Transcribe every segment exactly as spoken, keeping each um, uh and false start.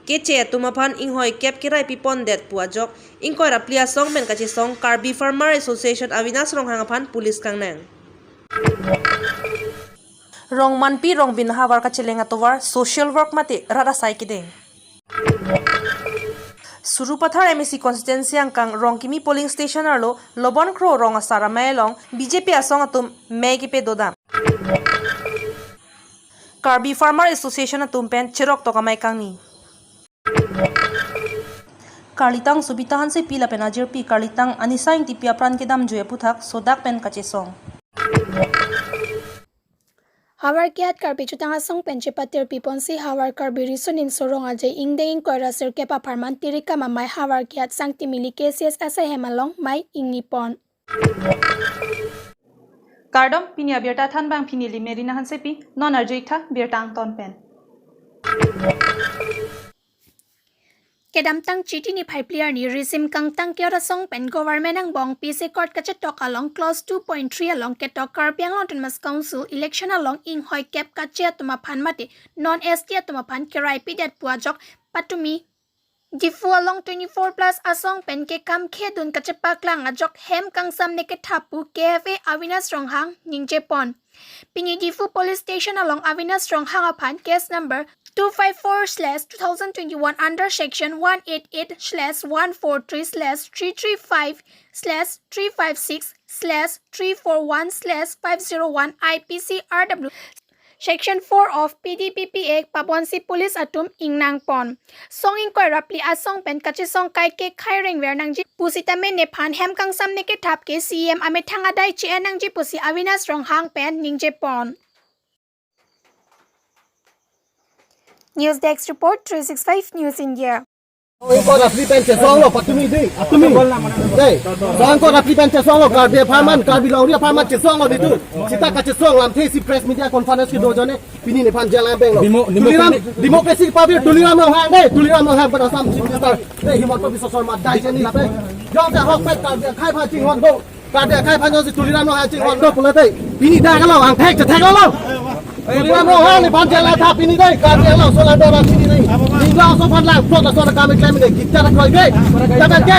keche atum aphan inghoi kep kerai pipon det pu ajok ingkoi ra phli asong pen kachesong Karbi Farmer Association Avinash Ronghang aphan police kangnang. Rongmanpi Rongbin havar kacheleng atovar social work mate rat asai kedeng. Sarupathar M A C constituency angkang Rongkimi polling station arlo Lobon Kro rong asar amei along B J P asong atum mei kepe dodam. Karbi Farmer Association atum pen cherok tok amei kangni. Karlitang Sobita Hansepi lapen ajirpi Karlitang Anisa Ingtipi apran kedamjui aputhak sodak pen kachesong. Havar Kiat Karbi Chutang Asong pen chepatir piponsi Havar Karbi Riso Nimso Rong Aje ingdeng ingkoi ra sirkep apharman Tirikam amei Havar Kiat Sangti Mili K C S asai hem along mei ingni pon. Kardom, pini abirta thanbang pini Limerina Hansepi, non arju-ik tha birta angton pen. Kedamtang Chiti niphai phli arni risim kangtang ke-ot asong pen government angbong P C court kachetok along clause two point three along ketok Karbi Anglong Autonomous Council election along inghoi kep kache atum aphan mate non S T atum aphan kerai pidet pu ajok patumi Diphu along twenty-four plus asong pen kekam khedun kachepaklang ajok hem kangsam ne kethap pu K F A Avinash Ronghang ningje pon. Pini Diphu Police Station along Avinash Ronghang aphan case number two five four slash two thousand twenty-one under section one eight eight slash one four three slash three three five slash three five six slash three four one slash five zero one I P C R W section four of P D P P A paponsi police atum ingnang pon. Song ingkoi ra phli asong pen kachesong kaike khai rengver nangji pusitame nephan hem kangsam ne kethap ke C M amethang adai che-en nangji pusi Avinash Ronghang pen ningje pon. News Desk Report, three six five News India. Ingkoi ra phli pen chesonglo, patumi dei, patumi. Dei, ingkoi ra phli pen chesonglo, Karbi apharman, Karbi longri apharman chesonglo ditu. Sita kachesong lamthe si press media conference kedo ajoine, pini nephan jail abeng lo. Demo-, Tuliram, democracy, democracy pavir Tuliram Ronghang dei, Tuliram Ronghang pen Assam Chief Minister dei, Himanta Biswa Sarma dai cheni lapen. Jongte ahokpet Karbi akhai aphan chinghon do. Karbi akhai aphan jongsi Tuliram Ronghang chinghon do pulote, pini dak lo, angthek chethek lo. Tuliram Ronghang nephan jail atha pini dei, Karbi Anglong aso la dora pini dei. Ninglo aso aphan lang, plot aso la kam klem dei, kita dak loi dei. Jaban ke,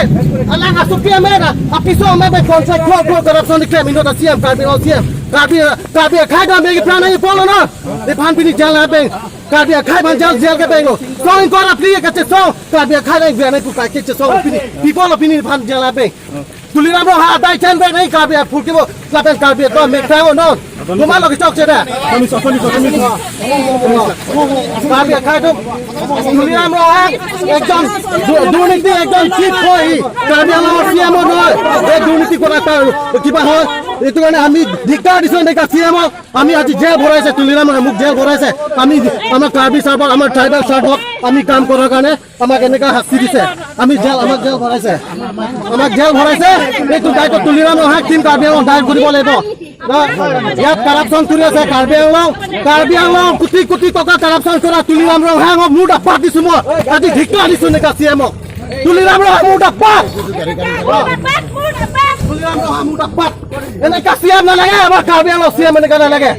alang aso P M A na, apiso amei pen konsai crore crore corruption klem inut a C M, Karbi Anglong C M. Karbi, Karbi akhai dam ke plan ai polo na. Nephan pini jail abeng. Karbi akhai aphan jail, jail ke beng lo. Song ingkoi ra phli kachesong, Karbi akhai dam ke pu kaike chesong pini. People lo pini nephan jail abeng. Tuliram Ronghang adai chen bek nai Karbi aphu kibo, lapen Karbi ko mek tang non. Komat lo kechokche dei. Kami so, kami so, kami so. Karbi akhai atum. Tuliram Ronghang ekjon du-, দুৰ্নীতি, ekjon cheat hoi. Karbi Anglong C M noi. এই দুৰ্নীতি কৰা তাৰ কিবা হয়। এইটো কাৰণে আমি ধিক্কাৰ দিছো এনেকা C M ক। আমি আজি জেল ভৰাইছে, তুলিৰাম ৰংহাঙক জেল ভৰাইছে। আমি আমাৰ কাৰ্বি চাৰ্বক, আমাৰ ট্ৰাইবেল চাৰ্বক আমি কাম কৰাৰ কাৰণে আমাক এনেকা শাস্তি দিছে। আমি জেল, আমাক জেল ভৰাইছে, আমাক জেল ভৰাইছে। এইটো দায়িত্ব তুলিৰাম ৰংহাঙক Team Karbi Anglong দায়ৰ কৰিব লাগিব। ন? ইয়াত কাৰাপশ্যন কৰি আছে কাৰ্বি আংলং, কাৰ্বি আংলং কোটি কোটি টকা কাৰাপশ্যন কৰা তুলিৰাম ৰংহাঙক মুৰ্দাবাদ দিছো মই। আজি ধিক্কাৰ দিছো এনেকা চি এমক। তুলিৰাম ৰংহাং মুৰ্দাবাদ। মুৰ্দাবাদ, মুৰ্দাবাদ। তুলিৰাম ৰংহাং মুৰ্দাবাদ। এনেকা চি এম নালাগে, আমাৰ কাৰ্বি আংলং চি এম এনেকা নালাগে।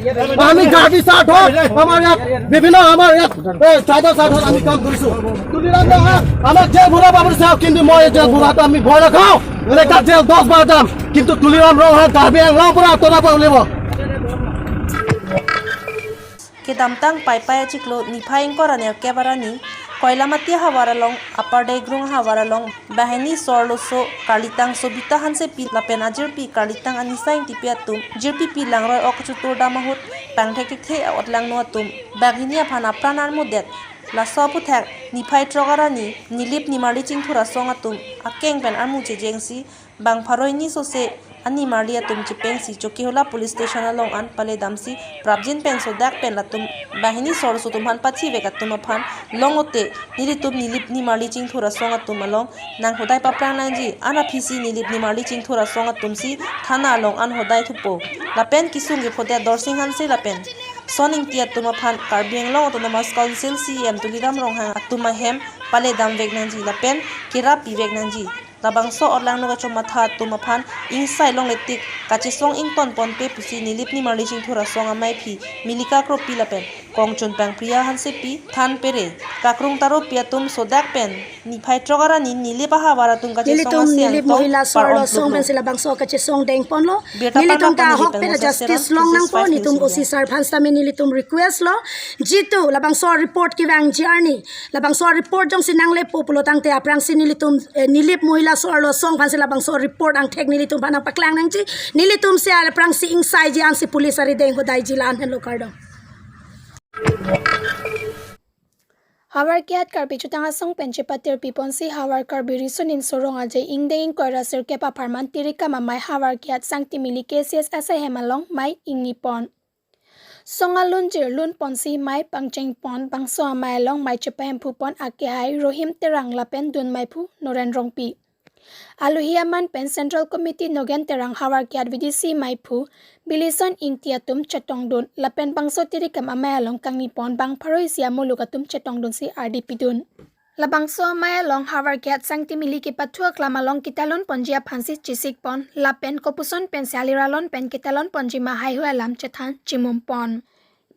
আমি কাৰ্বি স্বাৰ্থত, আমাৰ ইয়াত বিভিন্ন, আমাৰ ইয়াত, এ, ট্ৰাইবেল স্বাৰ্থত আমি কাম কৰিছো। তুলিৰাম ৰংহাং আমাক জেল ভৰাব বিচাৰক, কিন্তু মই এই জেল ভৰোৱাটো আমি ভয় নাখাওঁ। এনেকা জেল দহ বাৰ যাম, কিন্তু তুলিৰাম ৰংহাং কাৰ্বি আংলং পৰা আঁতৰাব লাগিব। Kedamtang Paipai achiklo niphai ingkoi ra nerkep arni, Koilamati havar along, Upper Degrung havar along, banghini sor loso, Karlitang Sobita Hansepi lapen ajirpi Karlitang Anisa Ingtipi atum, jirpi pi langroi ok chutur dam ahut, pangthek thekthe a-otlangno atum, banghini aphan apran armudet, laso aphuthak, niphai throk arni, Nilip Nimarli Chingthur asong atum, akeng pen armu chejengsi, bang pharo hini sose animarli atum chepengsi Chokihola Police Station along an paledamsi prapjin pen sodak pen latum banghini sor loso atum aphan pathivek atum aphan longote nelitum Nilip Nimarli Chingthur asong atum along nang hodai paphrang nangji, an aphisi Nilip Nimarli Chingthur asong atumsi thana along an hodai thupo. Lapen kesung kephodet Dorsing Hanse lapen Son Ingti atum aphan Karbi Anglong Autonomous Council C E M Tuliram Ronghang atum ahem paledam vek nangji lapen kerap pivek nangji. Labangso otlangno kachomatha atum aphan ingsai longle tik kachesong ington ponpe pusi Nilip Nimarli Chingthur asong amaiphi Milika Kropi lapen Kongchun Pangpriya Hansepi, Than Pere, Kakrung Taropi atum sodak pen niphai throk arni Nilip ahavar atum kachesong nelitum asi Nilip angtong Mohila Soar par-on Losong pluklo. Pensi labangso kachesong dengponlo. Birta nelitum parma ta pon ahok Nilip pen Pensa justice Seram, long nangpo, T C S five news India. News India. Osisar aphan sitame nelitum request lo. Jitu labangso report kevangji arni, labangso report jongsi nanglepo pulo tangte aphrangsi nelitum, eh, Nilip Mohila Soar Losong aphansi labangso report angthek nelitum aphan nangpaklang nangji. Nelitum si aphrangsi ingsaiji ansi police arideng hodaiji la-an henlo, kardom. Havarkehat Karbi Jutang Asong pen chepatir piponsi Havar Karbi Riso Nimso Rong Aje ingdeng ingkoi ra sirkep apharman Tirikam Amei Havarkehat Sangtimili K C S asai hem along mei ingnipon. Song alunjir lunponsi mei pangchengpon, bangso amei along mei chepahemphu pon akehai Rohim Terang lapen dun meiphu Noren Rongpi. Alohi aman pen Central Committee Nogen Terang, Havarkehat V D C meiphu Bilison Ingti atum chetongdun lapen bangso Tirikam Amei along kangnipon bang pharo isi amuluk atum chetongdunsi ardi pidun. Labangso amei along Havarkehat Sangtimili kepathu aklam along ketalon ponji aphansi chesikpon lapen kopuson pensi aliralon pen ketalon ponji ma haihui alam chethan chimumpon.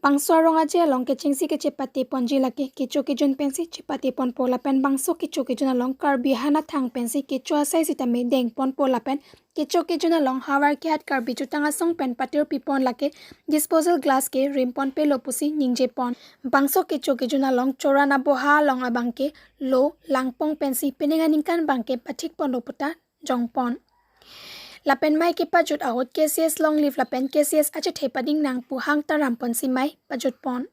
Bangso arong aje along kechengsi kechepate ponji lake kecho kejun pensi chepate ponpo lapen bangso kecho kejun along Karbi hanathang pensi kecho asai sitame dengponpo lapen kecho kejun along Havarkehat Karbi Jutang Asong pen patir pipon lake disposal glass ke rimponpelo pusi ningjepon. Bangso kecho kejun along Choran Aboha along abangke lo langpong pensi pining aningkan abangke pathikponlo puta jongpon. Lapen mei kepajut ahut K C S long live lapen K C S achethe pading nang pu hang taramponsi mei pajutpon.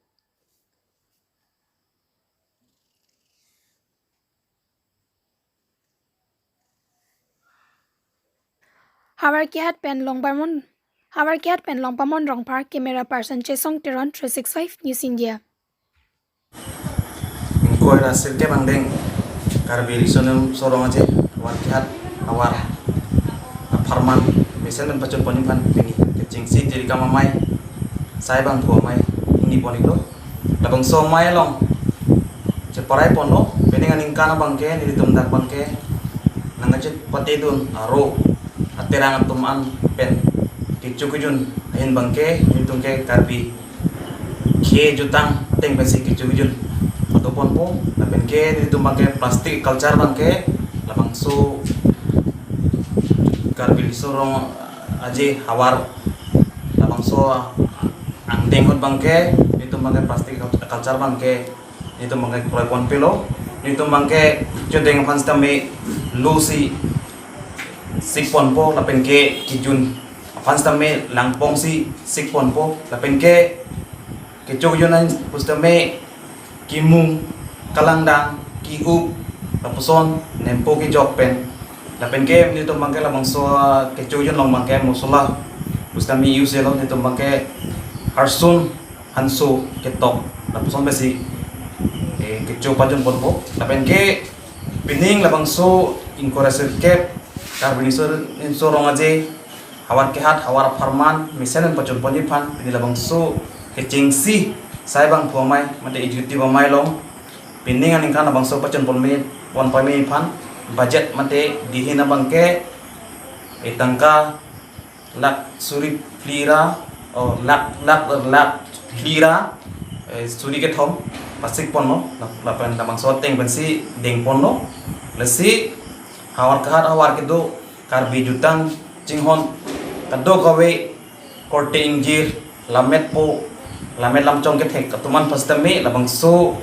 Havarkehat pen Longbamon, Havarkehat pen Longbamon Rongphar, camera person Chesong Teron, three six five News India. Ingkoi ra sirkep angdeng Karbi Riso Nimso Rong Aje Havarkehat ahavar apharman mesen pen pachun ponji aphan pini kechengsi Tirikam Amei, sai bangphu amei ingnipon-iklo. Labangso amei along cheparai ponlo, pining aningkan abangke nelitum dak abangke nangkachepatedun aro aterang atum an pen kecho kejun ahin abangke nelitum ke Karbi khei jutang ateng pensi kecho kejun patoponpo, lapen ke nelitum abangke plastic culture abangke labangso Karbi Riso Rong Aje ahavar labangso angdeng ahut abangke nelitum abangke plastic culture abangke nelitum abangke kroiponpelo. Nelitum abangke chodeng aphan sitame lo si sikponpo lapen ke kejun aphan sitame langpongsi sikponpo lapen ke kecho kejun an pusitame kimung, kalangdang, ki-up, lapuson nempo kejok pen. Lapen ke nelitum abangke labangso kecho kejun along abangke mosola pusitame use-lo, nelitum abangke harsun, hanso, ketok, lapuson pensi, eh, kecho pajunponpo. Lapen ke pining labangso ingkoi ra sirkep Karbi Riso Nimso Rong Aje Havarkehat ahavar apharman mesen pen pachun ponji aphan pini labangso kechengsi sai bangphu amei mate executive amei along pining aningkan labangso pachun ponme, pon pame aphan budget mate dihin abangke etangka lakh suri phli ra, o lakh, lakh, lakh phli ra, eh, suri kethom pasikponlo, la-, lapen labangso ateng pensi dengponlo. Lasi Havarkehat ahavar kedo Karbi jutang chinghon kadokave korte ingjir, lammet po, lammet lamchong kethek atum an pusitame labangso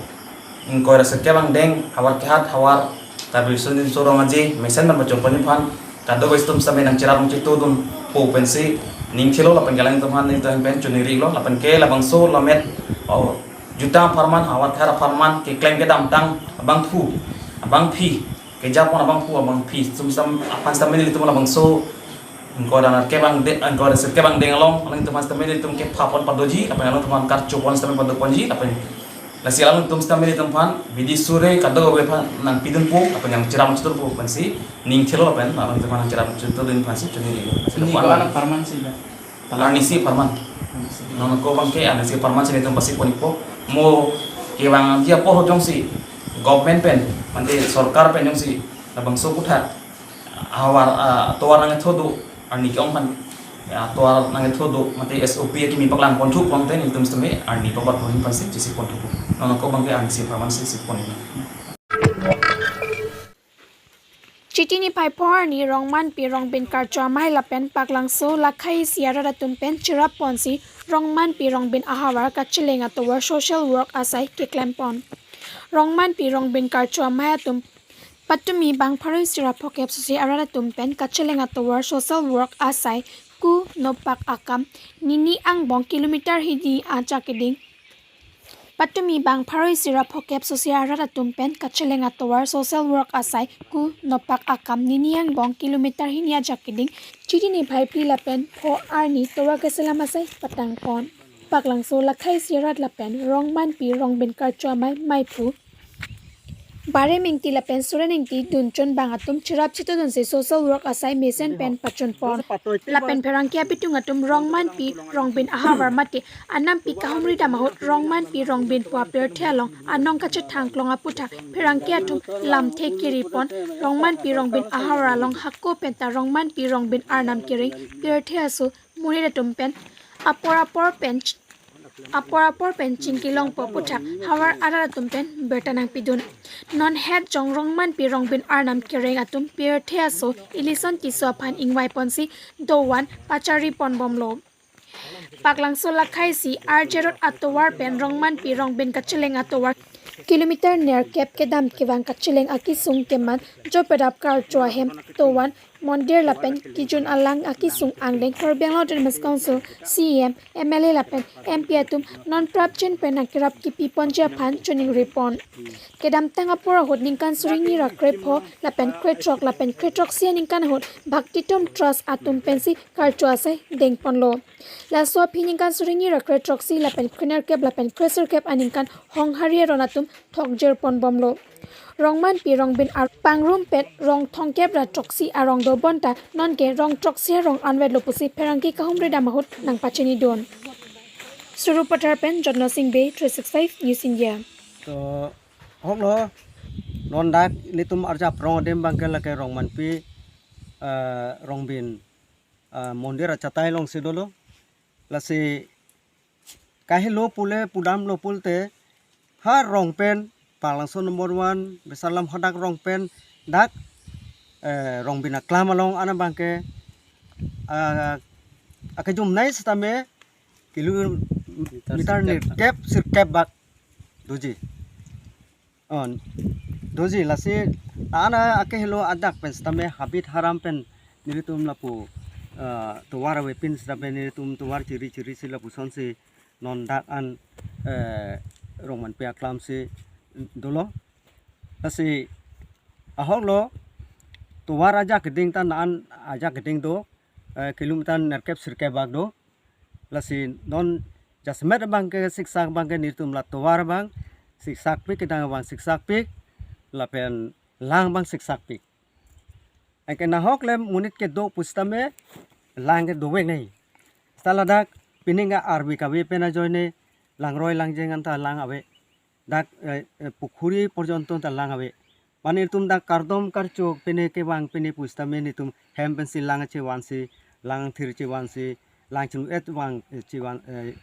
ingkoi ra sirkep angdeng Havarkehat ahavar Karbi Riso Nimso Rong Aje mesen pen pachun ponji aphan kadokave atum sitame nangcherap nangchitudunpo pensi ningthelo lapen ke alangtum aphan ningthan pen choningri-iklo lapen ke labangso lammet, o, jutang apharman, Havarkehat apharman keklem kedamtang abangphu, abangphi, kejapon abangphu, abangphi atum sitame aphan sitame nelitum labangso ingkoi ra nerkep angdeng, ingkoi ra sirkep angdeng along alangtum aphan sitame nelitum kepha pon padoji lapen alangtum aphan karcho pon sitame padoponji lapen lasi alangtum sitame nelitum aphan bidi suri kadokave aphan nangpidunpo lapen nangcherap nangchitudunpo pensi ningthelo lapen alangtum aphan nangcherap nangchitudun aphansi choningri. Lasi ini lapu-an ko-an apharman si, ba? Arnisi apharman. Arnisi. Non ko abangke arnisi apharman si nelitum pasikpon-ikpo. Mo kevangji apor ahut jongsi government pen, mate sorkar pen jongsi labangso kutha ahavar, ah, tovar nangthu do arni ke-ong aphan Atovar nangketho do mate S O P akimi paklang ponthu ponte nelitum sitame arni pabat pohin pansi chisi ponthu. Non ako abangke arnisi apharman si si pon. Chiti niphai pho arni Rongmanpi Rongbin Karcho Amei lapen Paklangso Lakhai isi arat atum pen cherap ponsi Rongmanpi Rongbin ahavar kacheleng atovar social work asai keklem pon. Rongmanpi Rongbin Karcho Amei atum patumi bang pharo isi ra phokep susi arat atum pen kacheleng atovar social work asai ku nopak akam nini angbong kilometer hini ajak keding. Patumi bang pharo isi ra phokep susi arat atum pen kacheleng atovar social work asai ku nopak akam nini angbong kilometer hini ajak keding chiti niphai phli lapen pho arni tovar keselam asai patang pon. Paklangso Lakhai isi arat lapen Rongmanpi Rongbin Karcho Amei meiphu Barem Ingti lapen Suren Ingti dunchon bang atum cherap chitudunsi social work asai mesen pen pachun pon. Lapen pherangke abitung atum Rongmanpi Rongbin ahavar mate anampi kahumri dam ahut Rongmanpi Rongbin pu apirthe along anong kachethang klong aputhak pherangke atum lamthe kiri pon. Rongmanpi Rongbin ahavar along hako penta Rongmanpi Rongbin arnam kereng pirthe aso murit atum pen apor apor pen ch- apor apor pen chingkilong po aputhak havar arat atum pen birta nangpidun. Non het jong Rongmanpi Rongbin arnam kereng atum pirthe aso Ilison Tisso aphan ingvai ponsi dovan pachari pon bomlo. Paklangso Lakhai isi R J Road atovar pen Rongmanpi Rongbin kacheleng atovar kilometer nerkep kedam kevang kacheleng akesung keman Joypradap Karcho ahem tovan mondir lapen kejun alang akesung angdeng Karbi Anglong Autonomous Council C E M, M L A lapen M P atum non prapjin pen nangkerap kipi ponji aphan choningri pon. Kedamtang apor ahut ningkan suri hini ra krepho lapen krethrok lapen krethrok isi aningkan ahut Bhaktitom Trust atum pensi karcho asai deng ponlo. Laso aphi ningkan suri hini ra krethrok isi lapen krenerkep lapen kresirkep aningkan Honghari aron atum thokjir pon bomlo. Rongmanpi Rongbin ar pangrum pen rong thomkep ra throksi arong do bonta nonke rong throksi arong anvetlo pusi pherangke kahumri dam ahut nangpachinidun. Sarupathar pen Jotno Sing Bey, three six five News India. To hoklo, non dak ilitum arjap rong adem abangke lake Rongmanpi, eh, Rongbin, eh, mondir achatai alongsi dolo. Lasi kahelo pule pudamlo pulote ha rong pen Paklangso number one Bisarlam hadak rong pen dak, eh, Rongbin aklam along an abangke, ah, akejumnei sitame kilometer nerkep sirkep bak doji. On. Doji lasi ana akehelo adak pen sitame habit haram pen nelitum lapu, ah, tovar avepin sitame nelitum tovar chiri chiri si lapusonsi non dak an, eh, Rongmanpi aklam si dolo. Lasi ahoklo tovar ajak keding ta nan ajak keding do, eh, kilometer nerkep sirkep bak do. Lasi non jasemet abangke siksak abangke nelitum la tovar abang siksakpik, kedang abang siksakpik, lapen lang abang siksakpik. Anke nahok le monit kedo pusitame lang ke dovek nai. Seta ladak pining arvi kave pen ajoine langroi langjeng anta lang ave. Dak, eh, eh, pukhuri porjonto ta lang ave. Mane itum dak kardom karcho pine kevang pine pusitame nelitum hem pensi lang chevansi, lang thir chevansi, lang chinglu et vang, eh, chevan, eh,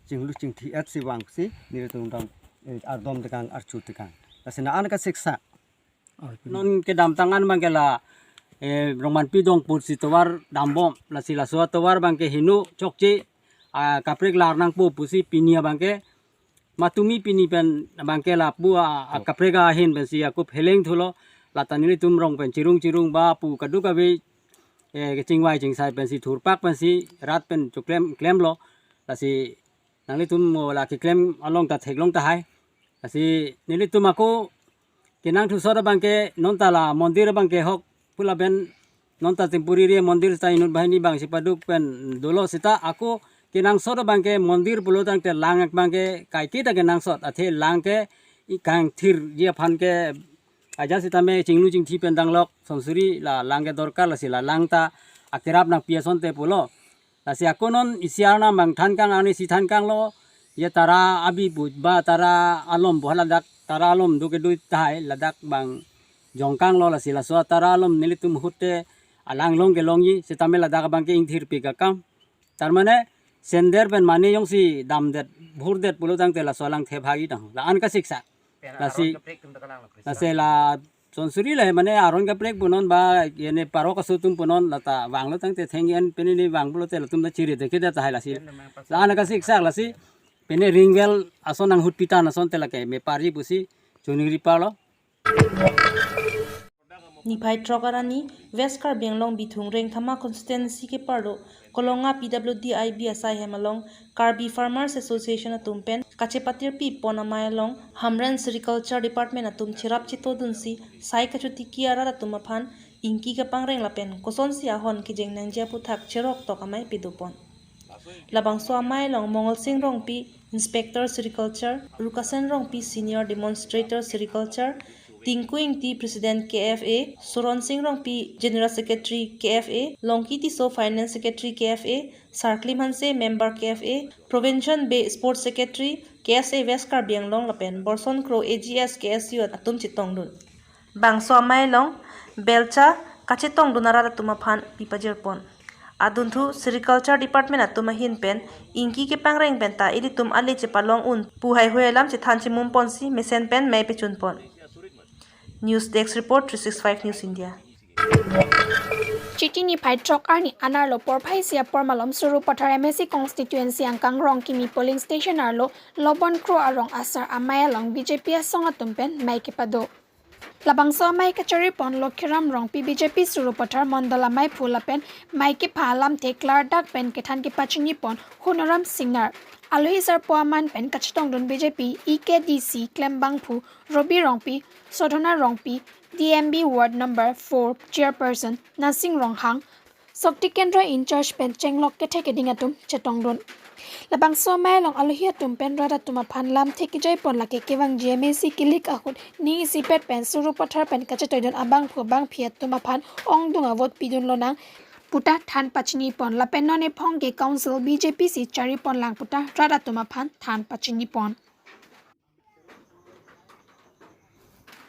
chinglu chingthi et si vangsi nelitum dam, eh, ardom tekang archu tekang. Lasi na an kasiksa. Non kedamtang an abangke la, eh, Rongmanpi dong pusi tovar dambom, lasi laso tovar abangke hinu chokche, ah, kaprek lar nangpo pusi pini abangke, matumi pini pen abangke lapu, ah, ah, kaprek ahin pensi ako pheleng thulo, lata nelitum rong pen chirung chirung ba pu kaduk ave, eh, kechingvai chingsai pensi thurpak pensi rat pen choklem klemlo, lasi nanglitum mo la keklem along ta theklong tahai. Lasi nelitum ako kenangthusot abangke nonta la mondir abangke hok pu lapen nonta temporary mondir ta inut banghini bangsi paduk pen dolo seta ako kenangsot abangke mondir pulo tangte lang abangke kaike ta kenangsot athe lang ke i kangthirji aphan ke aja sitame chinglu chingthi pen danglok sonsuri la lang ke dorkar lasi la lang ta akerap nangpi asonte pulo. Lasi ako non isi arnam abang thankang ani si thankanglo, ya tara abi pu ba tara alom pu haladak tara alom do kedo tahai ladak abang jongkanglo lasi laso tara alom nelitum ahut te alang long kelongji sitame ladak abangke ingthirpik akam. Tar mane sender pen mane jongsi damdet, bhurdet pulo tangte laso alang thep hagi tang. La-an kasiksak. Lasi, lasi la chonsuri le mane aron kaprek punon ba yene parok aso atum punon lata vanglo tangte theng-en pen ini vang pulote latum ta chiri dekhe det tahai lasi. La-an kasiksak lasi. Pene ring well ason nanghut pitan ason te lake me parji pusi choningri parlo. Niphai throk arni West Karbi Anglong Bithung Rengthama constituency keparlo Kolonga P W D I B asai hem along Karbi Farmers Association atum pen kachepatirpi pon amei along Hamren Sericulture Department atum cherap chetongdunsi sai kachotiki arat atum aphan ingki kapangreng lapen kosonsi ahon kejeng nangji aputhak cherok tok amei pado pon. Labangso amei along Mongol Sing Rongpi, Inspector Sericulture, Rukasen Rongpi, Senior Demonstrator Sericulture, Tinku Ingti, President K F A, Suron Sing Rongpi, General Secretary K F A, Longki Tisso, Finance Secretary K F A, Sarklim Hanse, Member K F A, Provention Bey, Sports Secretary K S A West Karbi Anglong lapen Borson Kro A G S K S U atum chetongdun. Bangso amei along belcha kachetongdun arat atum aphan pipajir pon. Adunthu Sericulture Department atum ahin pen ingki kepangreng pen ta ilitum ale chepalong un pu haihui alam chethan chemum ponsi mesen pen mei pechun pon. News Desk Report, three six five News India. Chiti niphai throk arni anerlo porphai isi apor malom Sarupathar M A C constituency angkang Rongkimi polling station arlo Lobon Kro arong asar amei along B J P asong atum pen mei kepado. Labangso amei kachari pon Lokhiram Rongpi B J P Sarupathar Mondol ameiphu lapen mei kepha alamthe klardak pen kethan kepachini pon Honoram Singnar. Alohi sarpo aman pen kachetongdun B J P E K D C klembangphu Robi Rongpi, Sodhona Rongpi, D M B Ward number four Chairperson Nasing Ronghang, Shakti Kendra in-charge pen chenglok kethe keding atum chetongdun. Labangso amei along alohi atum pen rat atum aphan lamthe kejai pon lake kevangji M A C kilik ahut ning isipet pen Sarupathar pen kachetoidun abangphu bangphi atum aphan ongdung avote pidun lonang puta than pachini pon lapen non ephong ke council B J P si chari pon lang puta rat atum aphan than pachini pon.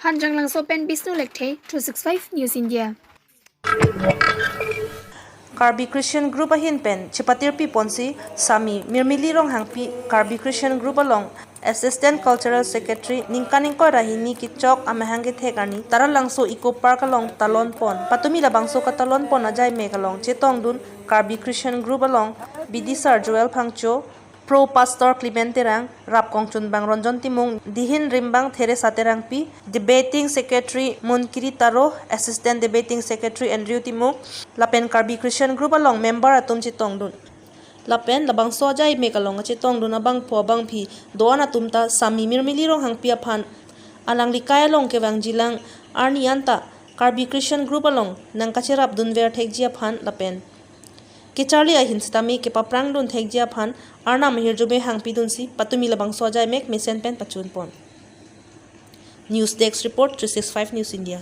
Hanjanglangso pen Bisnu Lekthe, three six five News India. Karbi Christian Group ahin pen chepatirpi ponsi Sami Mirmili Ronghangpi Karbi Christian Group along Assistant Cultural Secretary ningkan ingkoi ra hini kechok amahang kethek arni Taralangso Eco Park along talon pon. Patumi labangso katalon pon ajai mek along chetongdun Karbi Christian Group along Bidisar Joel Phangcho, Pro Pastor Clement Terang, Rap Kongchunbang Ronjon Timung, Dihin Rimbang Theresa Terangpi, Debating Secretary Munkiri Taro, Assistant Debating Secretary Andrew Timung, lapen Karbi Christian Group along member atum chetongdun. Lapen labangso ajai mek along chetongdun abangphu abangphi do-an atum ta Sami Mirmili Ronghangpi aphan alangli kai along kevangjilang arni anta Karbi Christian Group along nangkacherapdun ver thekji aphan lapen kecharli ahin sitame kepaprangdun thekji aphan Arnam ahirjume hangpidunsi patumi labangso ajai mek mesen pen pachun pon. News Desk Report, three six five News India.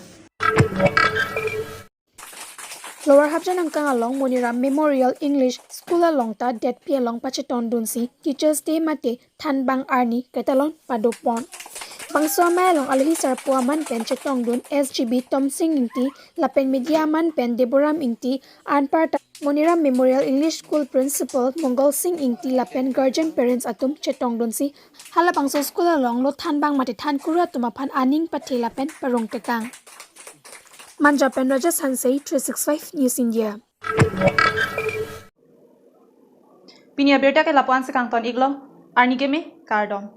Lower Hapjan angkang along Moniram Memorial English School along ta detpi along pachetongdunsi Teachers Day mate thanbang arni ketalon pado pon. Bangso amei along alohi sarpo aman pen chetongdun S G B Tomsing Ingti lapen media aman pen Deboram Ingti, anparta Moniram Memorial English School Principal Mongol Sing Ingti lapen guardian parents atum chetongdunsi halabangso school along lo thanbang mate thankuru atum aphan aning pathe lapen parong tekang. Manja pen Rajesh Hanse, three six five News India. Pini abirta ke lapu-an si kangton iklo, arni keme, kardom.